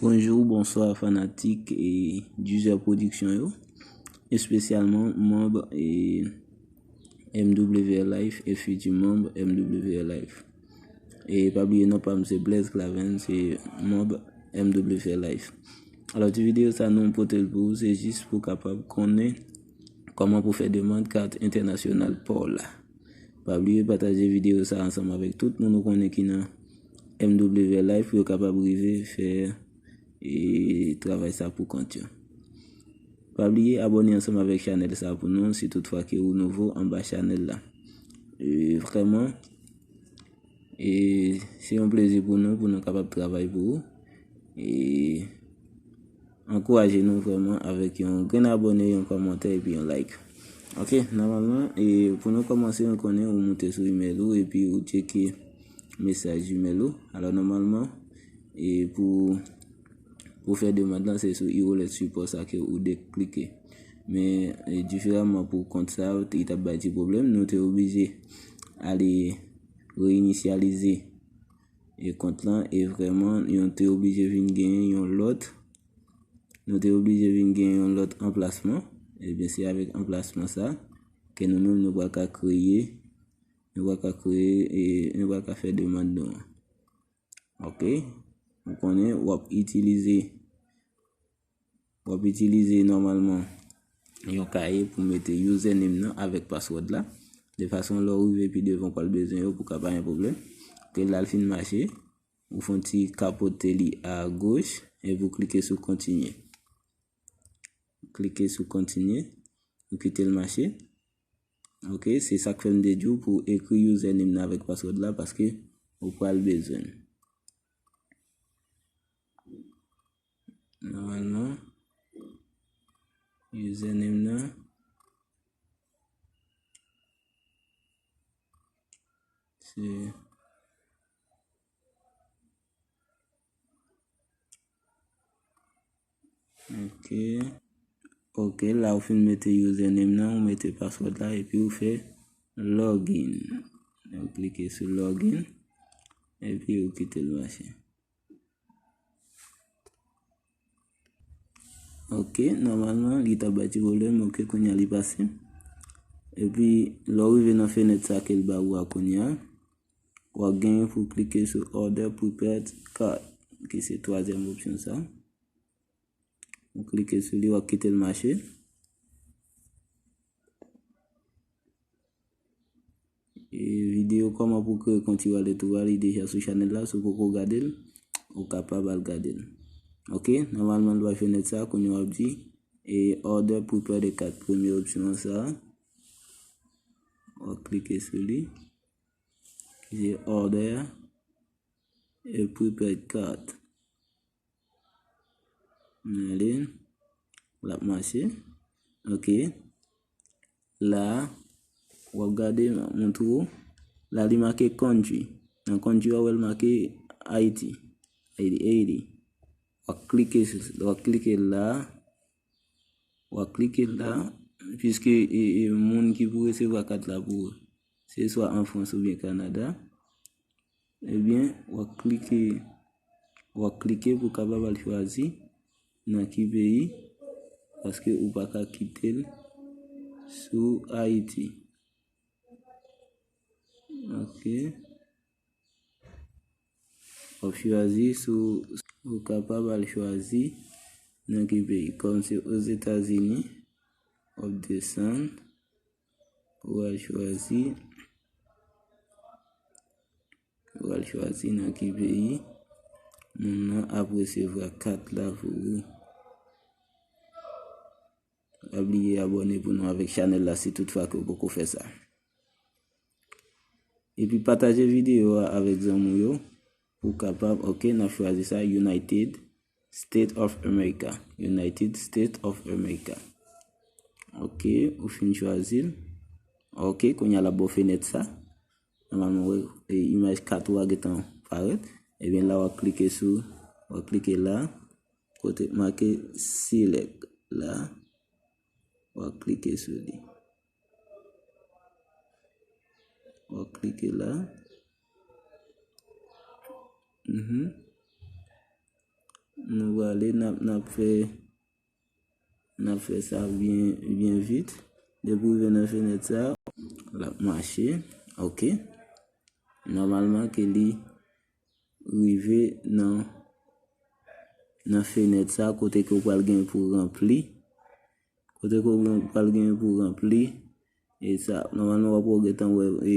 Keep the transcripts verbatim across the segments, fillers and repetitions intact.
Bonjou, bonswa fanatik e Dizè Pwodiksyon yo, espesyalman manb e M W R Life e fiti manb M W R Life. E pa bliye non pa m se Blaise Clavens, se manb M W R Life. Alò ti videyo sa nou pote l pou ou, se jis pou w kapab konnen kòman pou fè demann kat entènasyonal pa w la. Pa bliye pataje videyo sa ansanm avèk tout moun ou konnen ki nan M W R Life pou yo kapab rive fè e travay sa pou kont yo. Pa bliye abòne ansanm avèk chanèl sa pou nou si toutfwa ke ou nouvo anba chanèl la. E vrèman, e se yon plezi pou nou, pou nou kapab travay pou ou. E ankouraje nou vrèman avèk yon grenn abòne, yon kòmantè epi yon like. Ok, nòmalman, e pou nou kòmanse, nou konnen ou moute sou email ou epi ou tcheke mesaj email ou. Alò, nòmalman, e pou, pou fè demann lan, se sou e-wallet sipò sa ke ou dwe klike. Men, e, diferaman pou kont sa, li t ap bay ti pwoblèm, nou te oblije ale reyinisyalize e kont lan, e vrèman, nou te oblije vin genyen yon lòt, nou te oblije vin genyen yon lòt anplasman. Ebyen, se avèk anplasman sa ke nou menm nou pral ka kreye, nou pral ka kreye, e nou pral ka fè demann nou an. Ok? Ou konnen, w ap itilize, w ap itilize nòmalman yon kaye pou mete username nan avèk password la. De fason, lè w rive pi devan, w pral bezwen yo pou ka pa gen pwoblèm. Ok, la l fin mache, ou fè yon ti kapote li a goch, epi w klike sou kontinye. Klike sou kontinye, ou kite l mache. Ok, se sa k fè m te di w pou ekri username nan avèk password la, paske ou pral bezwen l. Nòmalman, username nan, se Ok. Ok, la ou fin mete username nan, ou mete password la, epi ou fè login. Ou klike sou login, epi ou kite l mache. Ok, nòmalman, li t ap bay ti pwoblèm. Ok, kounye a li pase. Epi, lè w rive nan fenèt sa ke l ba ou a kounye a, w ap genyen pou w klike sou Order Prepared Card, ki se twazyèm opsyon sa. Ou klike sou li, w ap kite l mache. E videyo kòman pou kreye kont e-wallet ou a, li deja sou chanèl la, si w poko gade l, ou kapab al gade l. Ok, nòmalman, l bay fenèt sa, kounye a w ap di, e Order Prepared Card, premye opsyon an sa. W ap klike sou li. Ki se Order a, e Prepared Card. N ale. L ap mache. Ok. La, w ap gade, m ap montre w. La, li make country. Nan country a, w wè l make Ayiti. Ayiti, Ayiti. W ap klike sou, w ap klike la. W ap klike la. Piske e, e moun ki pou resevwa kat la pou se swa an Frans oubyen Kanada. Ebyen, w ap klike, w ap klike pou w kapab al chwazi nan ki peyi, paske ou pa ka kite l sou Ayiti. Ok. W ap chwazi sou, ou kapab al chwazi nan ki peyi. Kòm se Ozetazini, w ap desann, ou al chwazi, ou al chwazi nan ki peyi moun nan ap resevwa kat la pou ou. Pa bliye abòne pou nou avèk chanèl la si toutfwa ke w poko fè sa. Epi pataje videyo a avèk zanmi w yo pou w kapab, ok, n ap chwazi sa, United States of America. United States of America. Ok, ou fin chwazi l. Ok, kounye a l ap ba w fenèt sa. Nòmalman, w wè, e, imaj kat ou a gentan parèt. Ebyen, la w ap klike sou, w ap klike la, kote k make select la, w ap klike sou li. W ap klike la. Mhm. Nou prale, n ap, n ap fè, n ap fè sa byen, byen vit. Depi w rive nan fenèt sa, l ap mache. Ok. Nòmalman, ke li rive nan, nan fenèt sa, kote ke w pral gen pou ranpli. Kote ke w gen, pral gen pou ranpli. E sa, nòmalman, w ap gentan wè, e,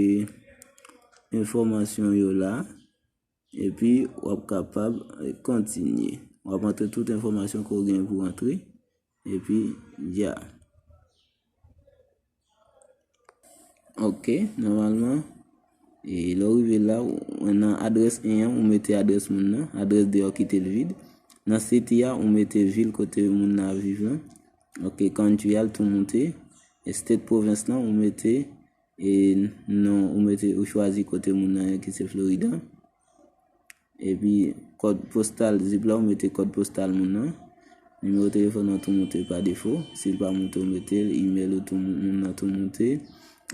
enfòmasyon yo la. Epi, w ap kapab, e, kontinye. W ap antre tout enfòmasyon ke w gen pou antre. Epi, ya. Ok, nòmalman, e lè w rive la, ou, nan adrès en an, ou mete adrès moun nan, adrès de a w kite l vid. Nan city a, ou mete vil kote moun nan ap viv lan. Ok, country a, l tou moute. E state, pwovens lan, ou mete, e non, ou mete, ou chwazi kote moun nan ye ki se Florida. Epi kòd postal zip la, ou mete kòd postal moun nan. Nimewo telefòn nan tou moute pa defo. Si l pa moute, ou mete l, email ou tou, moun nan tou moute.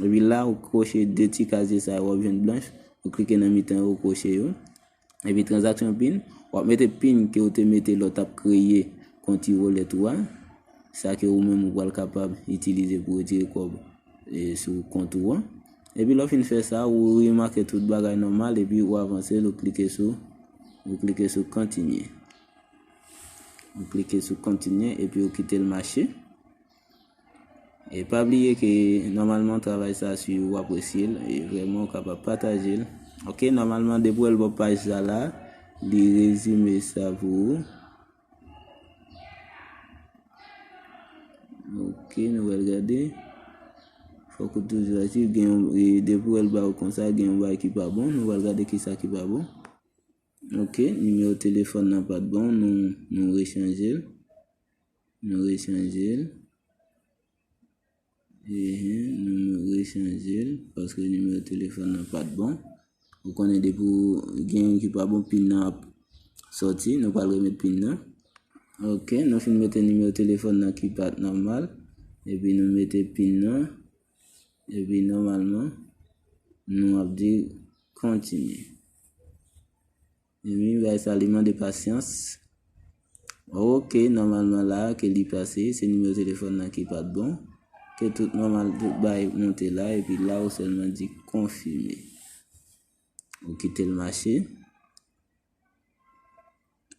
Epi la, ou koche de ti kazye sa yo, w ap jwenn blanch. Ou klike nan mitan yo, ou koche yo. Epi tranzaksyon pin, w ap mete pin ke w te mete lè w t ap kreye kont e-wallet ou a. Sa ke ou menm ou pral kapab itilize pou retire kòb, e, sou kont ou an. Epi lè w fin fè sa, ou remake tout bagay nòmal, epi ou avanse l, ou klike sou, ou klike sou kontinye. Ou klike sou kontinye, epi ou kite l mache. E pa bliye ke nòmalman travay sa, si w apresye l, e vrèman w kapab pataje l. Ok, nòmalman depi w wè l bò paj sa la, li rezime sa pou ou. Ok, nou pral gade. Fòk ou toujou aktif, gen yon, e depi w wè l ba ou konsa, gen yon bagay ki pa bon, nou pral gade kisa ki pa bon. Ok, nimewo telefòn nan pa t bon, nou, nou rechanje l. Nou rechanje l. Ehe, nou rechanje l, paske nimewo telefòn nan pa t bon. Ou konnen depi w gen yon ki pa bon, pin nan ap sòti, nou pral remèt pin nan. Ok, nou fin mete nimewo telefòn nan ki pa t nòmal, epi nou mete pin nan, epi nòmalman, nou ap di kontinye. Epi, bagay sa, li mande pasyans. Ok, nòmalman la, ke li pase, se nimewo telefòn nan ki pa t bon. Ke tout nòmal, tout bagay monte la, epi la, ou sèlman di konfime. Ou kite l mache.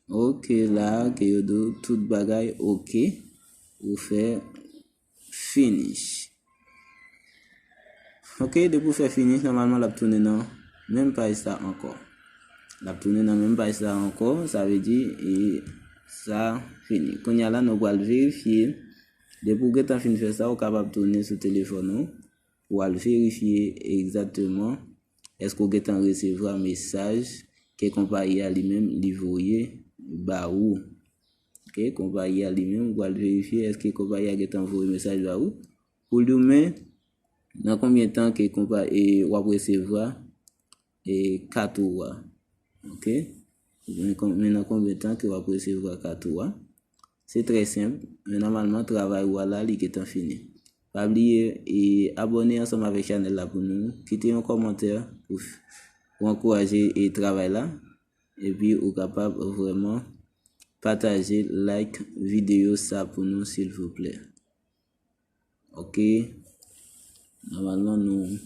Ok, la, ke yo di w tout bagay ok. Ou fè finish. Ok, depi w fè finish, nòmalman l ap tounen nan menm paj sa ankò. L ap tounen nan menm paj sa ankò, sa vle di, e sa fini. Kounye a la, nou pral verifye. Depi w gentan fin fè sa, ou kapab tounen sou telefòn ou pou w al verifye egzakteman èske w gentan resevwa mesaj ke konpayi a li menm li voye ba ou. Ok, konpayi a li menm, ou pral verifye èske konpayi a gentan voye mesaj ba ou. Pou l di w, men nan konbyen tan ke konpa-, e, w ap resevwa, e, kat ou a. Ok? Men kon-, men nan konbyen tan ke w ap resevwa kat ou a. Se trè senp, men nòmalman travay ou a la, li gentan fini. Pa bliye, e, abòne ansanm avèk chanèl la pou nou. Kite yon kòmantè pou f-, pou ankouraje, e, travay la. Epi ou kapab vrèman pataje, like videyo sa pou nou, silvouplè. Ok. Nòmalman, nou.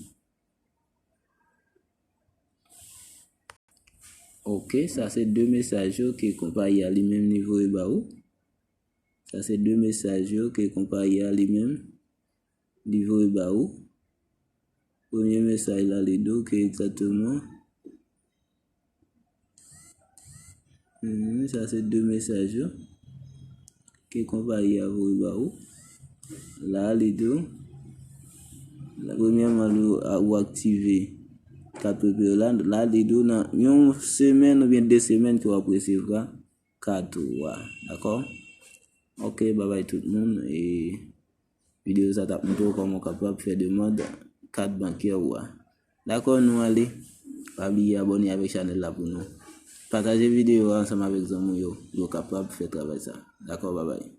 Ok, sa se de mesaj yo ke konpayi a li menm li voye ba ou. Sa se de mesaj yo ke konpayi a li menm li voye ba ou. Premye mesaj la, li di w ke egzakteman. Mhm, sa se de mesaj yo ke konpayi a voye ba ou. La, li di w, la, premyèman, li, a, ou aktive kat prepe yo la. La, li di w nan yon semèn oubyen de semèn ke w ap resevwa kat ou a. Dakò? Ok, babay tout moun. E videyo sa t ap montre w kòman w kapab fè demann kat bankè ou a. Dakò, nou ale. Pa bliye abòne avèk chanèl la pou nou. Pataje videyo a ansanm avèk zanmi w yo, pou yo kapab fè travay sa. Dakò, babay.